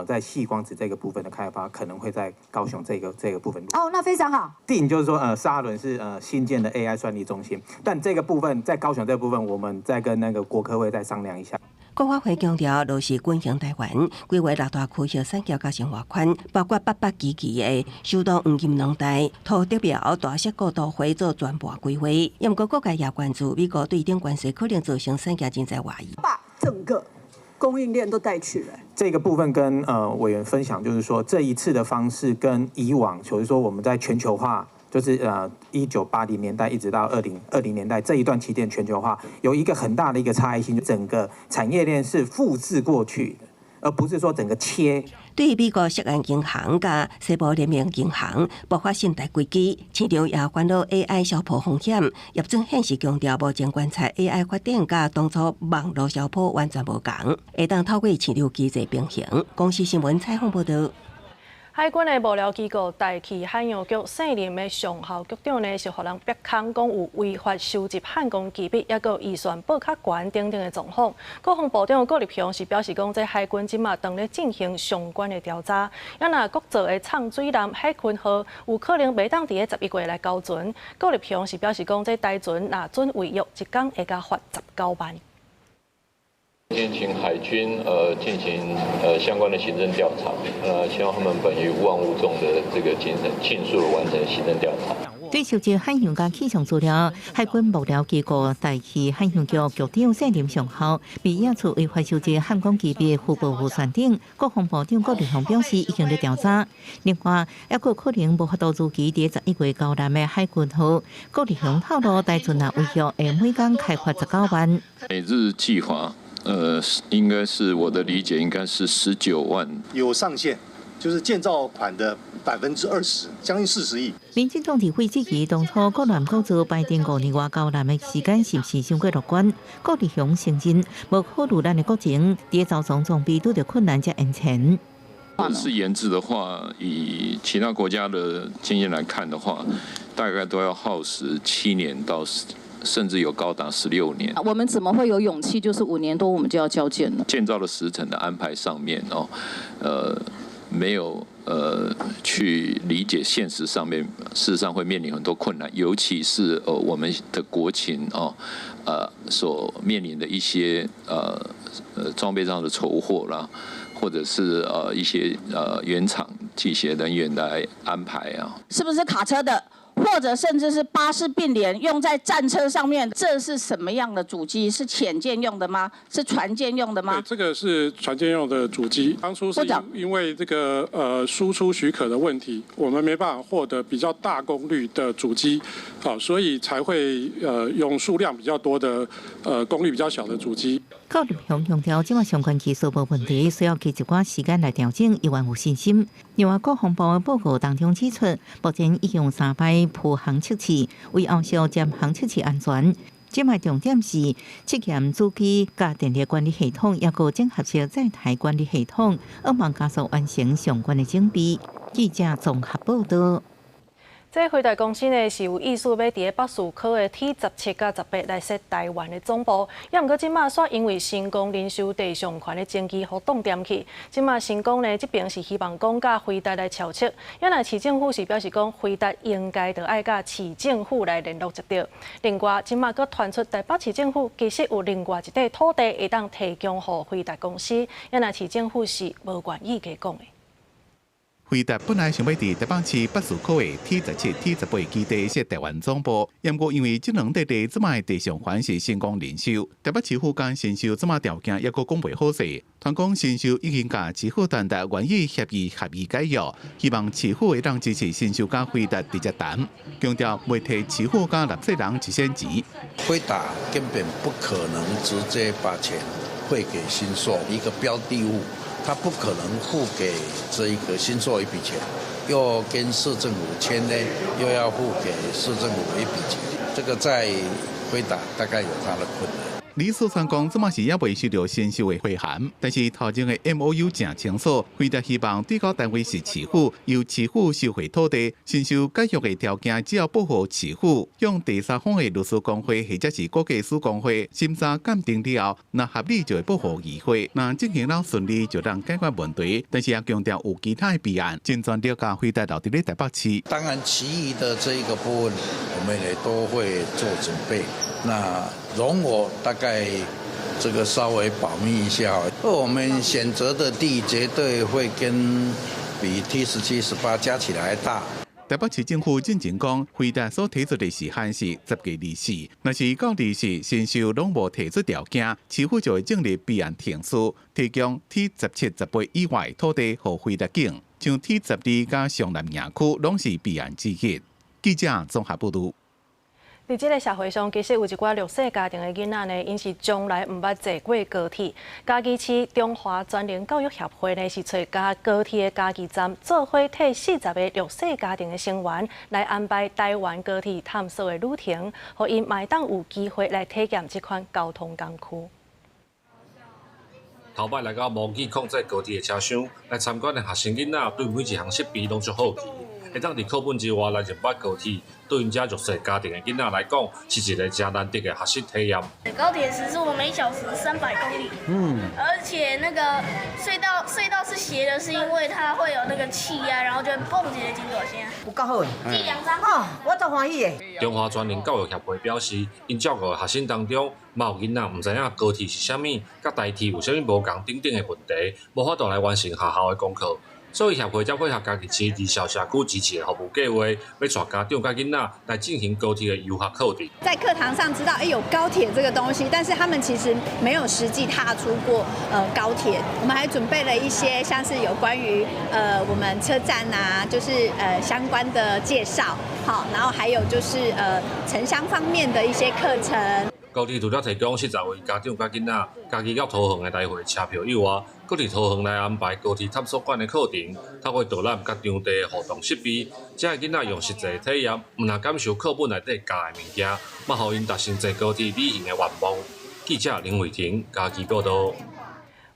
在矽光子這個部分的開發，可能會在高雄這個部分。哦，那非常好。定就是說，沙崙是新建的 AI 算力中心，但這個部分在高雄這個部分，我們再跟那個國科會再商量一下。國發會強調，落實轉型台灣，規劃六大區域產業佮生活圈，包括八百基地的首都黃金農帶、土竹苗大石谷都會做全盤規劃。毋過各界也關注美國對頂關稅可能造成產業人才外移。把整個供應鏈都帶去了。這個部分跟委員分享，就是說這一次的方式跟以往，就是說我們在全球化，就是1980年代一直到2020年代這一段期間，全球化有一個很大的一個差異性，就整個產業鏈是複製過去的，而不是說整個切。對美國涉案銀行佮西部聯盟銀行爆發信貸危機，市場也煩惱 AI 消波風險。葉俊憲是強調，目前觀察 AI 發展佮當初網路消波完全無仝，會當透過市場機制平衡。公視新聞採訪報導。海軍的幕僚機構大氣海洋局卸任的上校局長呢，是予人逼空講有違法收集焊工機密，抑閣預算報較懸等等的狀況。國防部長郭立雄是表示講，這海軍這馬當咧進行相關的調查。啊若國造的藏水艦海鯤號有可能袂當佇咧11月來交船。郭立雄是表示講，這台船若準違約，一工會共罰19萬。已請海軍進行相關的行政調查，希望他們本於勿忘勿縱的這個精神，盡速完成行政調查。對收集海洋佮氣象資料，海軍幕僚機構大氣海洋局局長卸任上校，被驗出違法收集焊工機密、虛報預算等。國防部長郭立雄表示，已經咧調查。另外，抑閣可能無法度如期佇11月交艦的海鯤號，郭立雄透露，台船若違約，會每工開罰19萬。每日計劃。應該是我的理解，應該是19萬。有上限，就是建造款的20%，將近40億。民進黨立委質疑，當初國南國造排定5年外交艦的時間是毋是傷過樂觀？郭立雄承認，無考慮咱的國情，佇組裝裝備拄著困難才延前。是研製的話，以其他國家的經驗來看的話，大概都要耗時7年到甚至有高達16年。我們怎麼會有勇氣？就是5年多，我們就要交艦呢？建造的時程的安排上面哦，沒有去理解現實上面，事實上會面臨很多困難，尤其是我們的國情哦，所面臨的一些裝備上的籌獲啦，或者是一些原廠機械人員來安排啊。是不是卡車的？或者甚至是巴士並聯用在戰車上面，這是什麼樣的主機？是潛艦用的嗎？是船艦用的嗎？對，這個是船艦用的主機。當初是因為這個輸出許可的問題，我們沒辦法獲得比較大功率的主機，好，所以才會用數量比較多的功率比較小的主機。郭立雄強調，這馬相關技術無問題，需要給一寡時間來調整，猶原有信心。另外，國防部的報告當中指出，目前已經有三擺浮航測試，為後續潛航測試安全。這擺重點是測驗主機佮電力管理系統，抑閣整合式載台管理系統，向望加速完成相關的準備。記者綜合報導。這輝達公司呢是有意思欲佇咧北士科的 T17佮18來設台灣的總部，也毋過這馬煞因為成功人壽地上權的爭議，予擋恬去。這馬成功呢這爿是希望講佮輝達來撨策，也若市政府是表示講輝達應該著愛佮市政府來聯絡才對。另外，這馬閣傳出台北市政府其實有另外一塊土地會當提供予輝達公司，也若市政府是無願意提供的。輝達本來想欲佇台北市北士科的 T17、T18基地設台灣總部，毋過因為這兩塊地這馬的地上權是成功人壽，台北市府佮新壽這馬條件猶閣講袂好勢。傳講新壽已經佮市府談達願意協議合意解約，希望市府會當支持新壽佮輝達直接談，強調袂提市府佮納稅人一仙錢。輝達根本不可能直接把錢匯給新壽一個標的物。他不可能付給這一個新壽一筆錢，又跟市政府簽呢，又要付給市政府一筆錢，這個在輝達大概有他的困難。李四川講，這馬是猶未收著新壽的回函，但是頭前的 MOU 誠清楚，輝達希望對口單位是市府，由市府收回土地，新壽解約的條件只要報予市府，向第三方的律師公會或者是估價師公會審查鑑定了後，若合理就會報予議會，若進行了順利就通解決問題。但是也強調有其他的備案，盡全力共輝達留佇咧台北市。當然，其餘的這一個部分，我們也都會做準備。那容我大概這個稍微保密一下，我們選擇的地絕對會跟比 T17、18加起來大。台北市政府進前講，輝達所提出的時限是10月24，若是到24新壽攏無提出條件，市府就會進入備案程序，提供 T17、18以外土地予輝達揀，像 T12佮雙南營區攏是備案之一。記者綜合報導。佇這个社會上，其實有一寡弱勢家庭的囡仔呢，𪜶是從來毋捌坐過高鐵。嘉義市中華專能教育協會呢，是揣高鐵的嘉義站，做伙替40個弱勢家庭的成員來安排台灣高鐵探索的旅程，予𪜶嘛會當有機會來體驗這款交通工具。頭擺來到模擬控制高鐵的車廂來參觀的學生囡仔，對每一項設備攏足好奇。會當佇課本之外來認捌高鐵，對𪜶遮弱勢家庭的囡仔來講，是一个誠難得的學習體驗。高鐵時速每小時300公里，而且那個隧道是斜的，是因為它會有那個氣壓，然後就會嘣一個真大聲。有夠好的，這兩張哦，我足歡喜的。中華專能教育協會表示，𪜶照顧的學生當中，嘛有囡仔毋知影高鐵是啥物，佮台鐵有啥物無仝等等的問題，無法度來完成學校的功課。所以協會才配合嘉義市兒少社區支持的服務計劃，欲帶家長佮囡仔來進行高鐵的遊學課程。在課堂上知道，欸，有高鐵這個東西，但是他們其實沒有實際踏出過高鐵。我們還準備了一些像是有關於我們車站啊，就是相關的介紹，好，然後還有就是城鄉方面的一些課程。高鐵除了提供40位家長佮囡仔嘉義到桃園的來回車票以外，閣佇桃園來安排高鐵探索館的課程，透過導覽佮場地的互動設備，遮的囡仔用實際體驗，毋但感受課本內底教的物件，嘛予𪜶達成坐高鐵旅行的願望。記者林慧婷嘉義報導。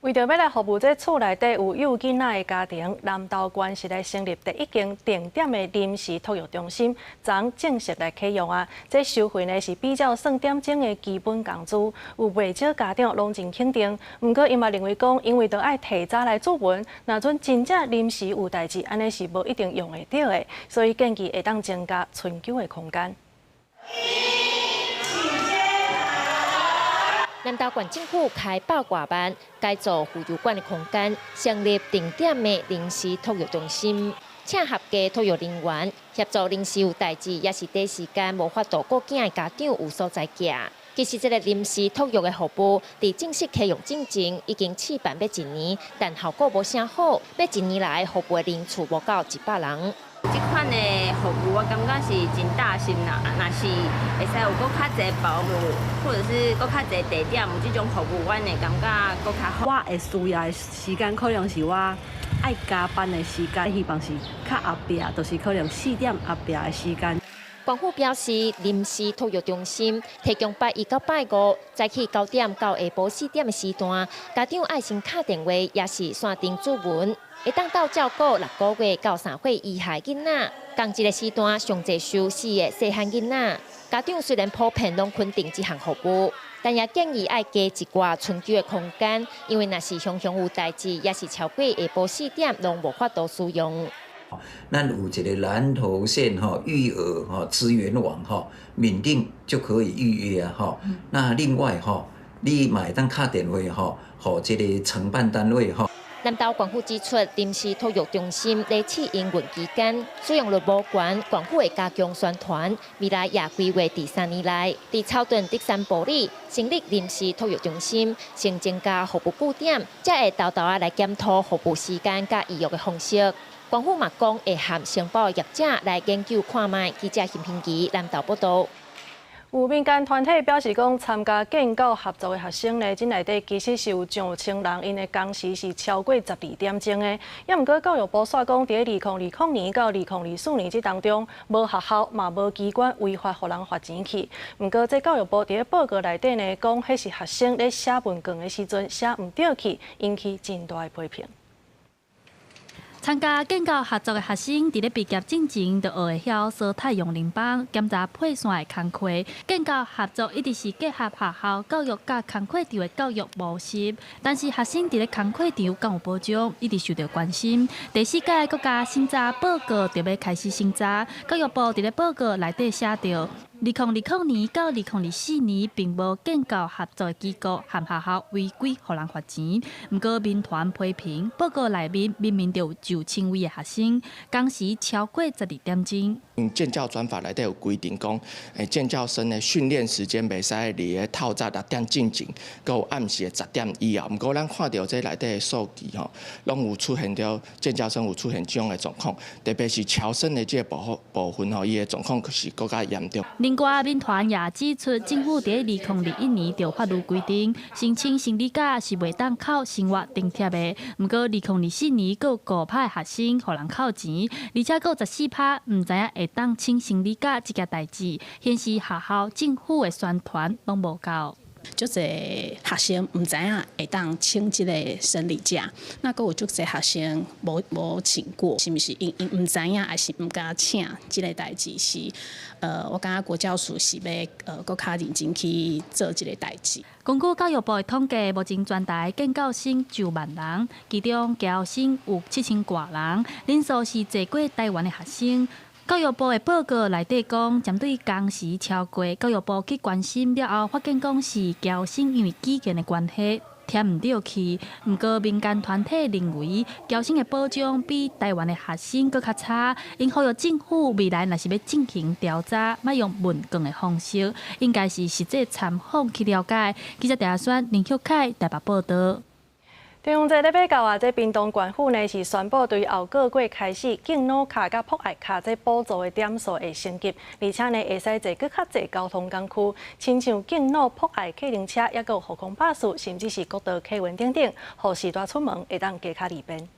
為著欲來服務這厝內底有幼囡仔的家庭，南投縣是來成立第一間定點的臨時托育中心，昨正式來啟用啊！這收費呢是比照算點鐘的基本工資，有袂少家長攏真肯定。毋過𪜶嘛認為講，因為著愛提早來諮詢，若陣真正臨時有代誌，按呢是無一定用會著的，所以建議會當增加春勼的空間。南投縣政府開百外萬改造浮游館的空間，成立定點的臨時托育中心，請合格托育人員協助臨時有代誌，抑是短時間無法度顧囝的家長有所在寄。其實這个臨時托育的服務，佇正式啟用之前已經試辦欲一年，但效果無啥好，欲一年來服務的人次無夠100人。這款的服務我感覺是真貼心啦，若是會使有閣較濟保姆，或者是閣較濟地點有這種服務，阮會感覺閣較好。我會需要的時間可能是我愛加班的時間，希望是較後壁，就是可能4點後壁的時間。縣府表示，臨時托育中心提供拜一到拜五早起9點到下晡4點的時段，家長愛先敲電話，抑是線頂諮詢，會當鬥照顧6個月到3歲以下囡仔。仝一个時段上濟收四个細漢囡仔。家長雖然普遍攏肯定這項服務，但也建議愛加一寡春酒的空間，因為若是常常有代誌，抑是超過下晡4點，攏無法度使用。咱有一个南投縣吼育兒吼資源網吼，面頂就可以預約啊吼。那另外吼，你嘛會當敲電話吼，予這个承辦單位吼。南投縣府指出，臨時托育中心咧試營運期間，使用率無懸，縣府會加強宣傳。未來也規劃佇3年內，佇草屯、德山、埔里成立臨時托育中心，先增加服務據點，才會沓沓仔來檢討服務時間佮預約的方式。縣府嘛講會和承包業者來研究看覓。記者陳平儀南投報道。有民間團體表示講，參加建教合作的學生呢，這內底其實是有上千人，𪜶的工時是超過12點鐘的。也毋過教育部煞講，佇2020年到2024年這當中，無學校嘛無機關違法予人罰錢去。毋過這教育部佇咧報告內底呢，講彼是學生咧寫文卷的時陣寫毋著去，引起真大的批評。參加建教合作的學生，佇咧畢業進前就學會曉掃太陽能板、檢查配線的工課。建教合作一直是結合學校教育佮工課場的教育模式，但是學生佇咧工課場敢有保障，一直受著關心。第四屆國家審查報告就欲開始審查，教育部佇咧報告內底寫著，2020年到2024年，並無建教合作機構和學校違規予人罰錢。毋過民團批評報告內面明明就有上千位的學生，工時超過12點鐘。建教專法內底有規定講，建教生的訓練時間袂使佇咧透早6點進前，閣有暗時的10點以後。毋過咱看著這內底的數據吼，攏有出現著建教生有出現這種的狀況，特別是僑生的這个部分吼，伊的狀況是閣較嚴重。另外，民團也指出，政府佇2021年就法律規定，申請生理假是袂當扣生活津貼的。毋過，2024年閣有5%學生予人扣錢，而且閣有14%毋知影會當請生理假這件代誌，顯示學校、政府的宣傳攏無夠。足濟學生毋知影會當請這個生理假，那閣有足濟學生無請過，是毋是𪜶毋知影，抑是毋敢請這个代誌是？我感覺國教署是欲閣較認真去做這个代誌。根據教育部的統計，目前全台建教生上萬人，其中僑生有7000外人，人數是濟過台灣的學生。教育部的報告內底講，針對工時超過，教育部去關心了後，發現講是僑生因為語言的關係填毋著去。毋過民間團體認為，僑生的保障比台灣的學生閣較差，𪜶呼籲政府未來若是欲進行調查，莫用問卷的方式，應該是實際參訪去了解。記者鄭阿選、林旭凱台北報導。中元節咧欲到啊，這屏東縣府呢是宣布對後個月開始，敬老卡佮博愛卡這補助的點數會升級，而且呢會使坐閣較濟交通工具，親像敬老博愛客運車，抑閣有復康巴士，甚至是國道客運等等，予序大出門會當加較利便。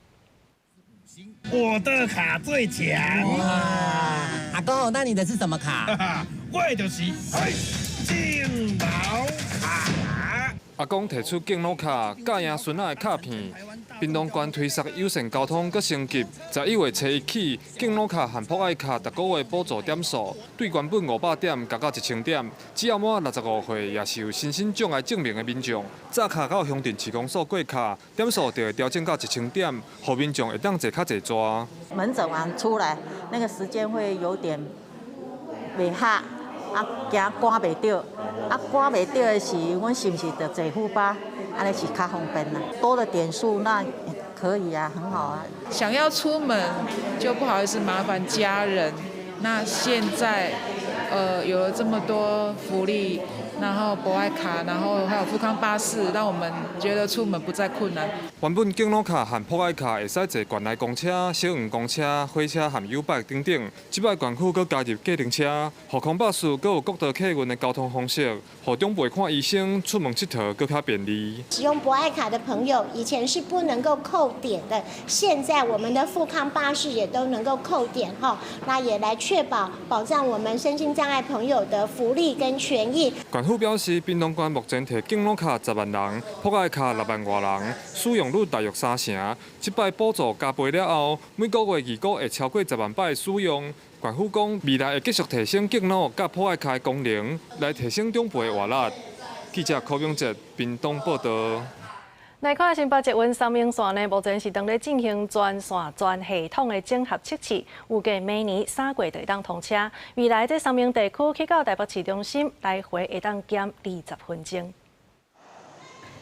我的卡最強。阿公，那你的是什麼卡？我就是敬老卡。阿公提出敬老卡，佮贏孫仔的卡片。屏東縣推捒友善交通閣升級，11月初一起，敬老卡和博愛卡逐个月補助點數，對原本500點加到1000點。只要滿65歲，抑是有身心障礙證明的民眾，紮卡到鄉鎮市公所過卡，點數就會調整到1000點，予民眾會當坐較濟逝。門診完出來，那個時間會有點袂合。啊，驚趕袂著，啊，趕袂著的時，阮是毋是著坐副巴？按呢是較方便啦。多的點數那可以啊，很好啊。想要出門就不好意思麻煩家人，那現在有了這麼多福利，然後博愛卡，然後還有富康巴士，讓我們覺得出門不再困難。原本敬老卡和博愛卡會使坐縣內公車、小黃公車、火車和YouBike 等等，這擺縣府閣加入計程車，富康巴士閣有國道客運的交通方式，予長輩看醫生、出門𨑨迌閣較便利。使用博愛卡的朋友，以前是不能夠扣點的，現在我們的富康巴士也都能夠扣點哈，那也來確保保障我們身心障礙朋友的福利跟權益。縣府表示，屏東縣目前提敬老卡10萬人，博愛卡6萬外人，使用率大約3成。這擺補助加倍了後，每個月預估會超過10萬擺使用。縣府講，未來會繼續提升敬老佮博愛卡的功能，來提升長輩的活力。記者柯永哲屏東報道。來看新北捷運三鶯線呢，目前是當咧進行全線全系統的整合測試，預計明年3月就會當通車。未來這三鶯地區去到台北市中心來回會當減20分鐘。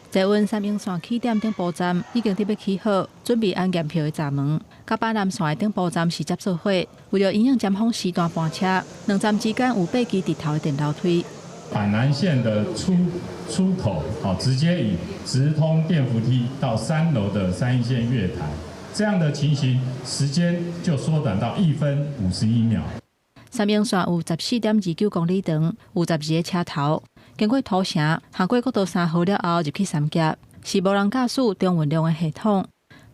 捷運三鶯線起點頂部站已經佇欲起好，準備按驗票的閘門。佮板南線的頂部站是接做伙，為著因應尖峰時段班車，兩站之間有八支直頭的電樓梯。板南線的出口，好，直接以直通電扶梯到3樓的三鶯線月台，這樣的情形時間就縮短到1分51秒。三鶯線有14.29公里長，有12個車頭，經過土城、行過國道3號了後入去三峽，是無人駕駛中運量的系統。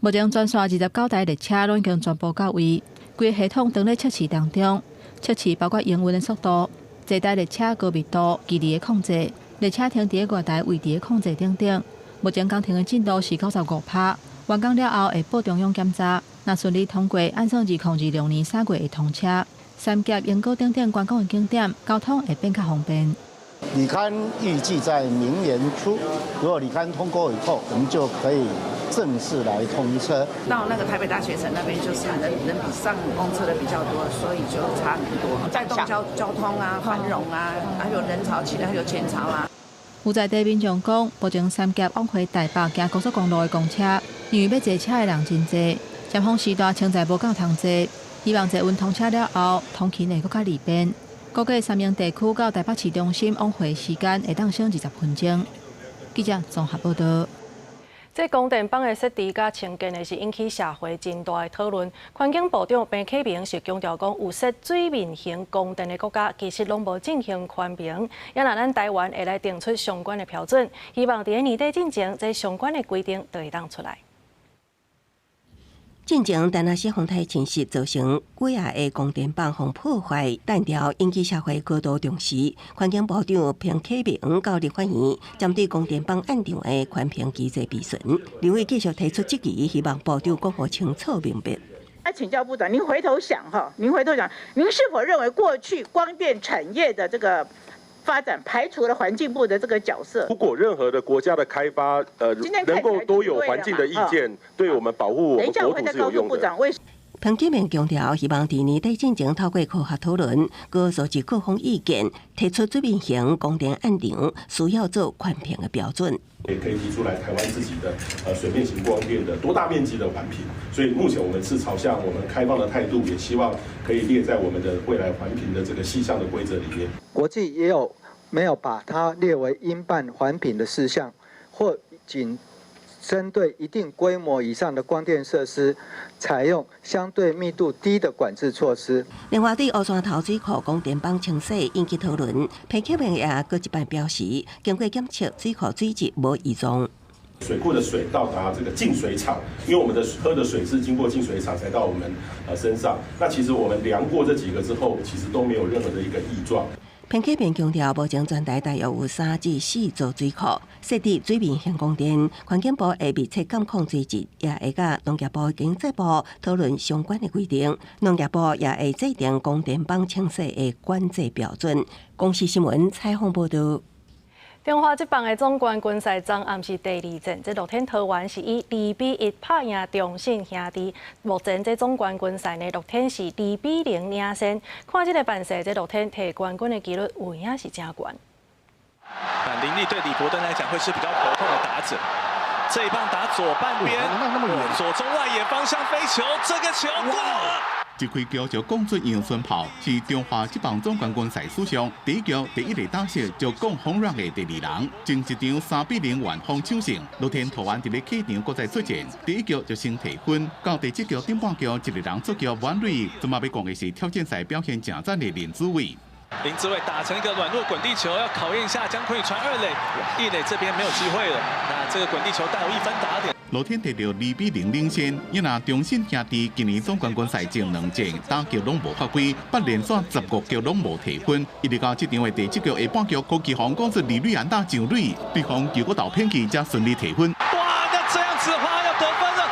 目前全線29台列車攏已經全部到位，規個系統正咧測試當中，測試包括營運的速度、坐台列車高密度、距離的控制、列車停佇個月台位置的控制等等。目前工程的進度是95%，完工了後會報中央檢查，若順利通過，按算2026年3月會通車。三峽、鶯歌等等觀光的景點，交通會變較方便。履勘預計在明年初，如果履勘通過以後，我們就可以正式來通車。到那個台北大學城那邊，就是人比上公車的比較多，所以就差很多。帶動交通啊，繁榮啊，還有人潮起來，還有錢潮啊。有在地民眾講，目前三峽往回台北行高速公路的公車，因為欲坐車的人真濟，尖峰時段實在無夠通坐。希望捷運通車了後，通勤會閣較利便。估計三鶯地區到台北市中心往回時間會當省20分鐘。記者綜合報道。這光電板的設置佮清建的是引起社會真大的討論。環境部長彭啟明是強調講，有設水面型光電的國家其實攏無進行環評，也若咱台灣會來定出相關的標準，希望佇年底進前，這相關的規定就會當出來。進前，田納西風台侵襲造成幾仔个光電板予破壞，彈掉，引起社會高度重視。環境部長彭啟明到立法院針對光電板案場的環評機制備詢，立委繼續提出質疑，希望部長講予清楚明白。那請教部長，您回頭想哈，您回頭想，您是否認為過去光電產業的這個發展排除了環境部的這個角色？如果任何的國家的開發，能夠都有環境的意見，對我們保護我們國土是有用的。彭啟明強調，希望佇年底進前透過科學討論，閣收集各方意見，提出水面型光電案場需要做環評的標準。也可以提出來台灣自己的水面型光電的多大面積的環評，所以目前我們是朝向我們開放的態度，也希望可以列在我們的未來環評的這個細項的規則裡面。國際也有沒有把它列為應辦環評的事項，或僅針對一定規模以上的光電設施，採用相對密度低的管制措施。另外，對烏山頭水庫光電板清洗引起討論，彭啟明也閣一擺表示，經過檢測，水庫水質無異狀。水庫的水到達這個淨水廠，因為我們的喝的水是經過淨水廠才到我們身上。那其實我們量過這幾個之後，其實都沒有任何的一個異狀。彭啟明強調，目前全台大約有3至4座水庫設置水面型光電，環境部會密切監控水質，也會佮農業部、經濟部討論相關的規定。農業部也會制定光電板清洗的管制標準。公視新聞採訪報道。中華職棒的總冠軍賽昨暗是第二戰，這樂天桃猿是以2比1拍贏中信兄弟。目前這總冠軍賽呢，樂天是2比0領先。看這个辦勢，這樂天提冠軍的幾率有影是誠懸。林立對李伯登來講會是比較頭痛的打者。這一棒打左半邊，左中外野方向飛球，這個球過了。一開局就講出陽春炮，是中華職棒總冠軍賽史上第一局第一個打席就講 home run 的第二人。前一場3比0完封搶勝，樂天桃猿佇咧客場閣再出戰，第一局就先提分，到第七局頂半局一個人出局滿壘，這馬欲講的是挑戰賽表現誠讚的林子偉。林子偉打成一個軟弱滾地球，要考驗一下江坤宇傳二壘，一壘這邊沒有機會了。那這個滾地球帶有一分打點。樂天得著2比0領先，伊若中信兄弟今年總冠軍賽前兩戰打局攏無發揮，八連續15局攏無提分，一直到這場的第七局下半局，柯基鴻講出二壘安打上壘，對方球閣投偏去才順利提分。哇，那這樣子的話要得分了，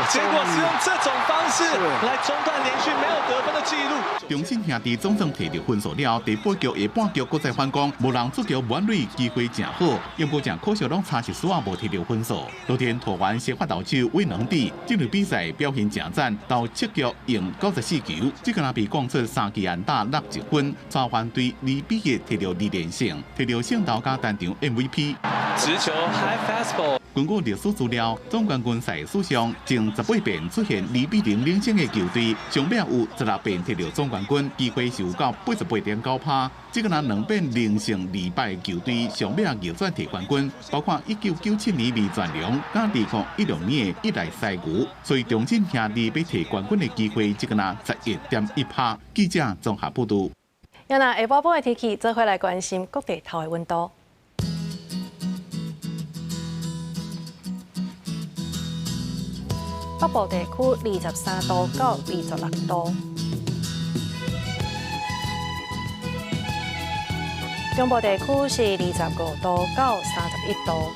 結果是用這種方式來中斷連續沒有得分的記錄。中信兄弟總算提著分數了，第八局下半局閣再反攻，無人出局滿壘，機會誠好，不過誠可惜攏差一絲仔無提著分數。樂天桃猿先發投手魏能哲，這場比賽表現誠讚，投七局用94球，這個若被講出三支安打61分，帶團隊2比1提著2連勝，提著勝投佮單場 MVP。直球 high fastball。根據歷史資料，總冠軍賽史上前18遍出現2比0領先的球隊，上尾有16遍提著總冠軍，機會是有到88.9%。這個若兩遍連勝2敗球隊，上尾逆轉提冠軍，包括1997年味全龍，佮2016年的一來西牛。所以中信兄弟欲提冠軍的機會，這個若11.1%。記者綜合報導。啊若下晡晡的天氣，做伙來關心各地頭的溫度。北部地區23度到26度，中部地區是25度到31度，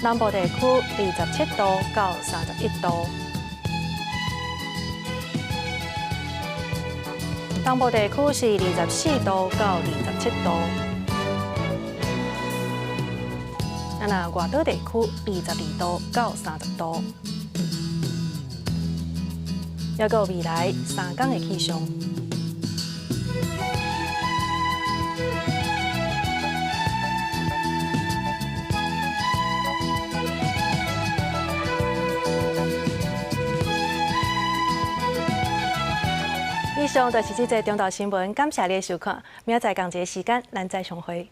南部地區27度到31度，東部地區是24度到27度。啊，若外島地區22度到30度，猶閣有未來3天的氣象。以上就是這節中島新聞，感謝你的收看，明仔載仝一个時間，咱再相會。